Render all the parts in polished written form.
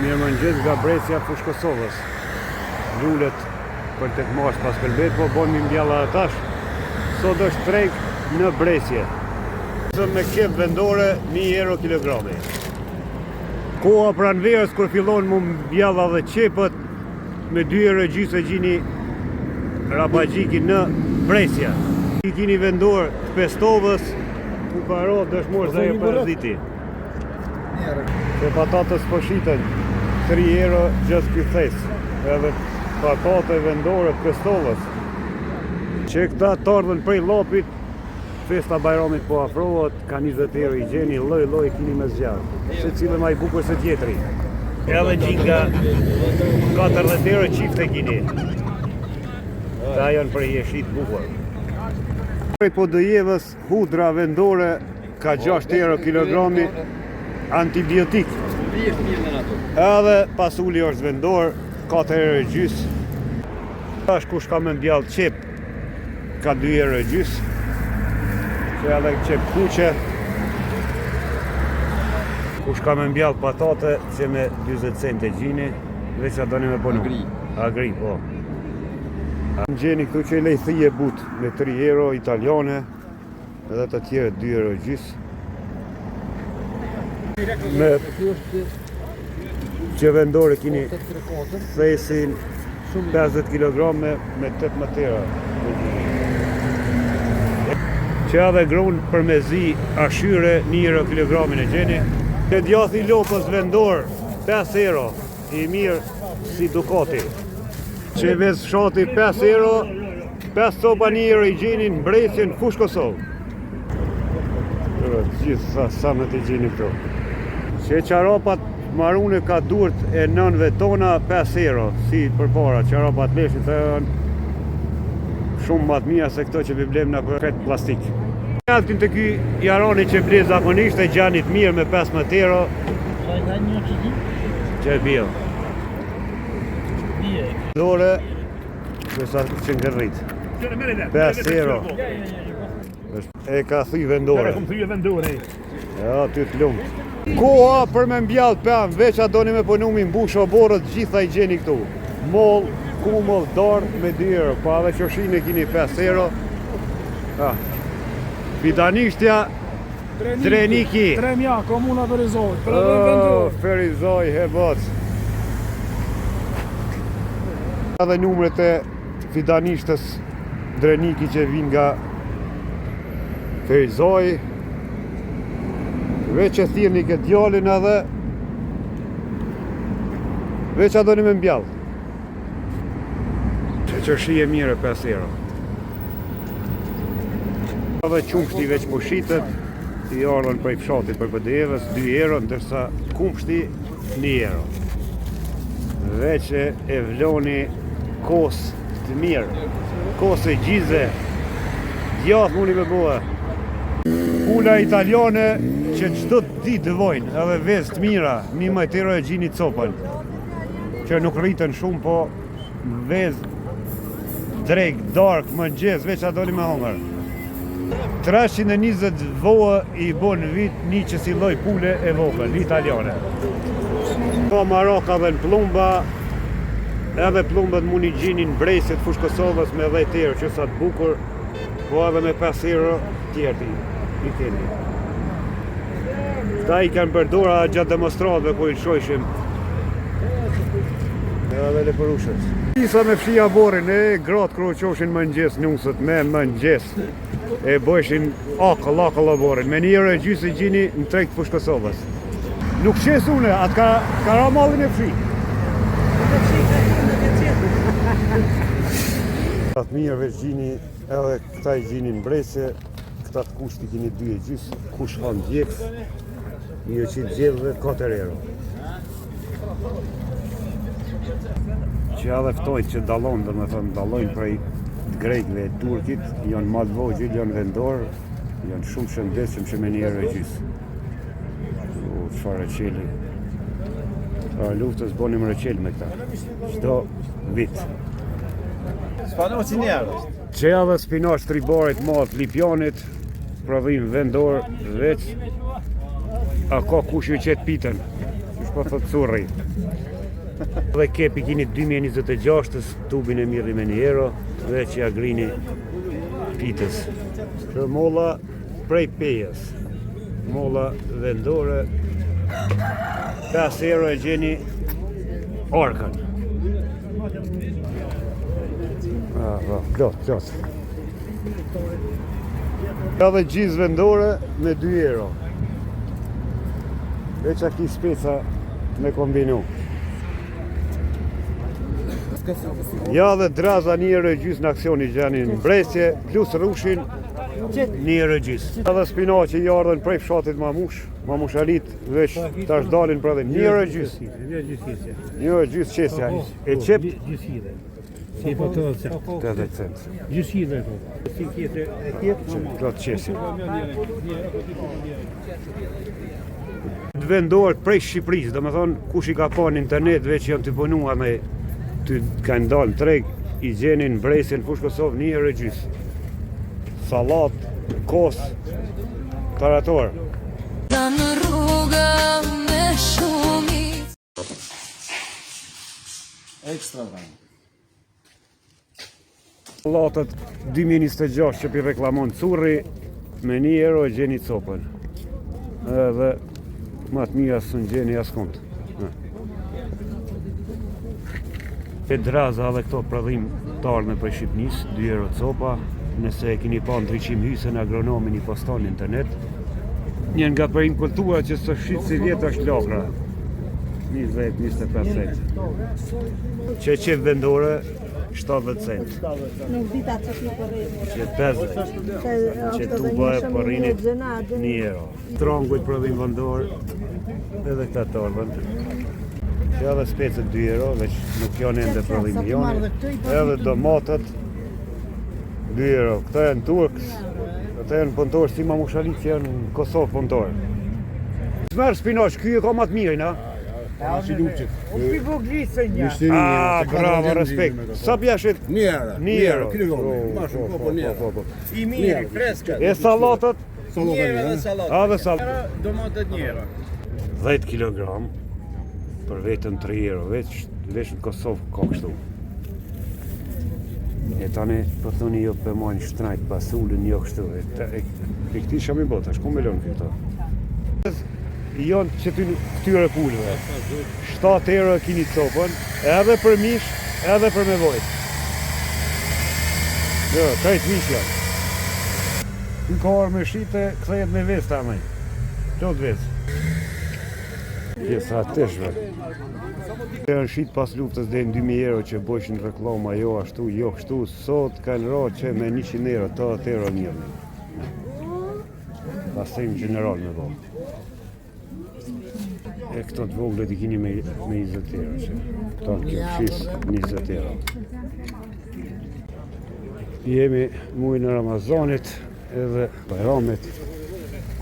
Mirëmëngjes nga Bresja Fushë Kosovës. Lulet për 8 mars pas këlbet, po bon mi mbjella e tash. Sot është treg në Bresje. Me qepë vendore 1 euro kilogrami. Koha pranverës kur fillon mu mbjella dhe qepët me 2 euro gjysë e gjini rabagjiki në Bresje. I kini vendor të Pestovës, ku ka ro dëshmor Zahir Pajaziti. Dhe patatës po shiten 3 euro gjithë ky thes. Edhe patate vendore të Pestovës. Që këta të ardhën prej Llapit, festa Bajramit po afrohet, ka 20 euro i gjeni, lloj lloj kini me zgjedh. Secili ma i bukur se tjetri. Edhe gjinga 40 euro çifte kini. Këta janë për jeshit bukur. Prej Podujevës Hudra vendore ka 6 euro kilogrami antibiotik. Edhe pasuli është vendor, 4 euro e gjys. Tash kush ka me mbjall qep, ka 2 euro e gjys. Që edhe qep kuqe. Kush ka me mbjall patate, që me 20 cent e gjini, veç a doni me punu. Agri. Agri, po. Gjeni këtu që i lejthi e but me 3 euro italiane edhe të tjere 2 euro gjys. Me që vendore kini thesin 50 kg me, me 18 euro. Që edhe grun për me zi ashyre 1 euro kilogramin e gjeni. Te djathi lopës vendor 5 euro i mirë si Ducati. Që vezë fshati 5 euro, 5 copa 1 euro i gjeni në Bresje në Fushë Kosovë. Të gjithë sa, sa me të gjeni këto. Që çarapat marune ka durt e nënve tona 5 euro, si përpara, çarapat leshit të janë shumë më të mira se këto që vi blem në për këtë plastik. Altin të ky jarani që ble zakonisht e gjanit mirë me 15 euro, që e bjell. Dore, që sa që ngërrit. 5 euro. E ka thy vendore. Kom thyë vendore. Ja, ty të lumë. Koha për me mbjall pemë, veç a doni me punu mi mbush oborët, gjitha i gjeni këtu. Moll, kumëll, dardh me 2 euro, pa edhe qershinë e kini 5 euro. Ha. Fidanishtja Dreniki. Tremja, komuna Ferizaj. Prodhim Oh, vendor. Ferizaj, he boc. Edhe numret e fidanishtës Dreniki që vinë nga Ferizaj. Veç e thirrni këtë djalin edhe veç a doni me mbjall. Që qershi e mirë 5 euro. Edhe qumshti veç po shitet, i ardhën prej fshatit për Podujevës 2 euro, ndërsa kumshti 1 euro. Veç e, e vloni kos të mirë, kos e gjize, djath mundi me bohe. Pula italiane që çdo ditë dëvojnë, edhe vezë të mira, 11 euro e gjini copën, që nuk rritën shumë, po vezë drek, dark, mëngjes, veç a doni me hongër. 320 voë i bon në vit një që si lloj pule e vogël, italiane. Ka maraka dhe në plumba, edhe plumbët mund i gjini në Bresje të Fushë Kosovës me 10 euro, që sa të bukur, po edhe me 5 euro tjerë i keni. Këta i kanë përdora gjatë demonstratëve ku i lëshojshim. Edhe leporushët. Isa me fshia borrin e gratë kur u qoshin mëngjes nusët me mëngjes e bojshin akull akull oborrin. Me një euro e gjysë i gjini në treg të Fushë Kosovës. Nuk shes une, atë ka, ka ra mallin e fshi. Atë mirë veç gjini edhe këta i gjini në Bresje, këta të kuqtë i kini 2 e gjysë, kush han djeks, një qitë gjithëve 4 euro. Që edhe ftojt që dallon, do me thënë, dallojnë prej grekëve e turkit, janë ma të vogjël, janë vendor, janë shumë shëndetshëm që me një euro e gjysë. U, çfarë reçeli. Para luftës bonim reçel me këta. Çdo vit. Spanoci njerëz. Që edhe spinaq tribarit madh Lipjanit, prodhim vendor, veç a ka kush ju qet pitën. Tash po thot curri. Dhe kep i kini 2026-ës, tubin e mirri me 1 euro, dhe që ja grini pitës. Për molla prej Pejës, molla vendore, 5 euro e gjeni arkën. Ah, po, plot, plot. Edhe gjizë vendore me 2 euro. Veç a ki speca me kombinu. Ja dhe draza 1 euro e gjysë në aksion i gjeni në Bresje, plus rrushin 1 euro e gjysë. Edhe spinaqe i ardhën prej fshatit Mamush, Mamushalit, veç tash dalin për edhe 1 euro e gjysë. 1 euro e gjysë qesja. E qep? Si po 80 cent. 80 cent. Gjysë hidhe po. Si tjetër e tjetër. Plot qesje. Të vendor prej Shqipërisë, do me thonë, kush i ka pa në internet, veç janë të punua me të kanë dalë në treg, i gjenin në Bresje në Fushë Kosovë një euro e gjysë. Sallat, kos, tarator. Në rrugë me shumicë Ekstra vend. Sallatat 2026 që pi reklamon Curri, me 1 euro e gjeni copën. Edhe ma të mira s'ën gjeni askund. E draza edhe këto prodhim të ardhme prej Shqipnisë, 2 euro copa. Nëse e keni pa ndriçim hysën agronomin i poston në internet. Një nga perim kultura që së shit si vjetë është lakra. 20-25 cent. Që qep vendore 70 cent. Nuk dita që ti përrejnë. Që 50. Që tuba e përrinit 1 euro. Trangujt prodhim vendor edhe këta të ardhën. Që edhe specet 2 euro, veç nuk janë ende prodhimi jonë. Edhe domatet 2 euro. Këta janë turk, këta janë punëtorë si Mamushali që janë në Kosovë punëtorë. S'merr spinaq, ky e ka më të mirin, a? Si lupçit. Unë pi voglisë një. Ah, bravo, respekt. Sa bjashit? Një euro. Një euro. Kilogram. Ma shumë, po, po, një Po, euro. po, po. I mirë, freskët. E sallatat? Sallata Një euro një, dhe sallatë. A dhe sallatë. Domatet një euro. 10 kg për vetëm 3 euro, veç, veç në Kosovë ka kështu. E tani po thoni jo për majnë shtrajt basulën, jo kështu. E, ta, e, e këti shami bota, tash ku me lënë këto? Janë që ty këtyre pulëve. 7 euro e kini copën, edhe për mish, edhe për me vojt. Jo, krejt mish janë. Ky ka ardhur me shite, kthehet me vezë tani. Plot vezë. Pjesa e teshve. Janë shit pas luftës deri në 2000 euro që bojshin reklama, jo ashtu, jo kështu, sot kanë ra që me 100 euro, 80 euro mirë. Pastaj në general me bo. E këto të voglet i kini me, me 20 euro që. Këto në kjo shis 20 euro. Jemi mujin e Ramazanit edhe Bajramit,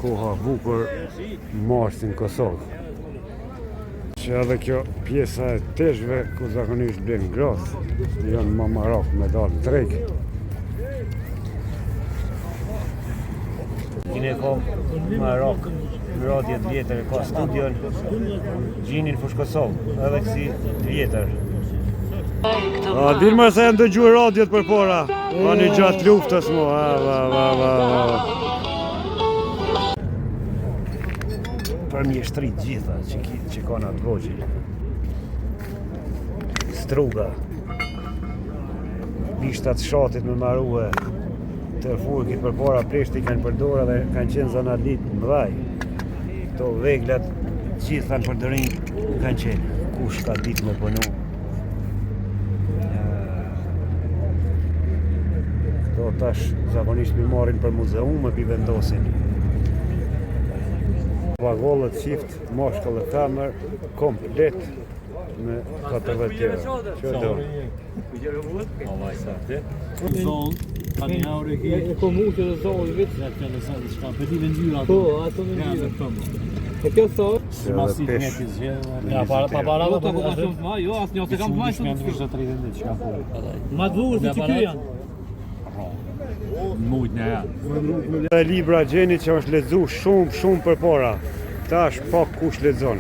koha bukur, marsin në Kosovë. Që edhe kjo pjesa e teshve, ku zakonisht blen gratë, janë ma marak me dalë në treg. Kine ka marak në radio të vjetër, e ka studion, gjinin Fushë Kosovë, edhe kësi të vjetër. A, din më se janë dëgju radiot për pora, a një gjatë luftës mo, a, va, va, va, va. Për mjeshtrit gjitha që, ki, që kanë atë vogjël. Struga. Bishtat shatit me marue të furkit për para pleshti kanë përdora dhe kanë qenë zanatlit mëdhaj. Këto veglat gjitha në përdorim kanë qenë. Kush ka ditë me punu. Këto tash zakonisht mi marrin për muzeum e pi vendosin. Vagollët çift, mashkull e femër, komplet me 40 euro. Që do? Zonë, ka një aure ki. E komuqe dhe zonë vetë. Ja, kjo në zonë, çka, për di me ngjyra Po, ato me Ja, ngjyra. në këto më. E kjo sa? Si masi Edhe të pesh. njëti zgjedhë. Ja, para- pa para, Jo, po ka shumë të jo, asnjë se kam të Shme ndryshë 30 ditë, çka po. Ma të vogël se që ky janë. Mujt në ja. Dhe libra gjeni që është lexu shumë, shumë përpara. Tash pak kush lexon.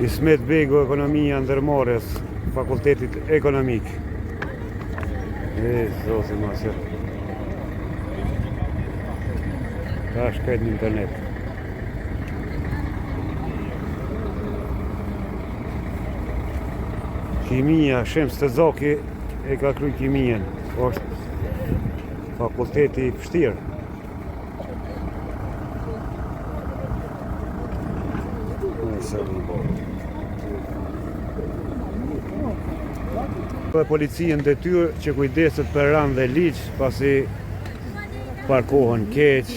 Ismet Begu, Ekonomia Ndërmarrjes, Fakultetit Ekonomik. E, zoti masë. Ta shkret në internet. Kimia, Shems Tezaki e ka kry kimien. është fakulteti i vështirë. Dhe policia në detyrë që kujdeset për rend dhe ligj, pasi parkohen keq,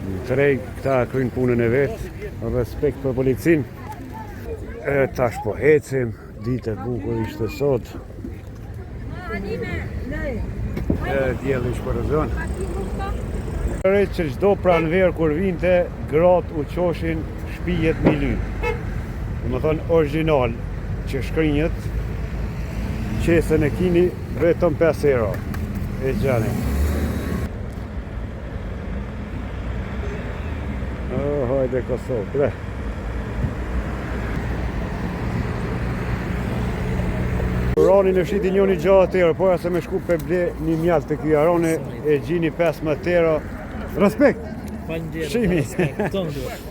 në treg, këta kryjnë punën e vet, respekt për policin. E tash po ecim, ditë e bukur ishte sot. E dielli shpërëzon. Re që çdo pranverë kur vinte, gratë u qoshin shpijet mi ly. Do më thonë original që shkrinjet, qesën e kini vetëm 5 euro. E gjani. Oh, hajde Kosovë, bre. Ranin e shiti njoni 60 euro, po se me shku për ble një mjalë të ky arone e gjini 15 euro. Respekt! Faleminderit. Shimi. Respekt, tonë duhet.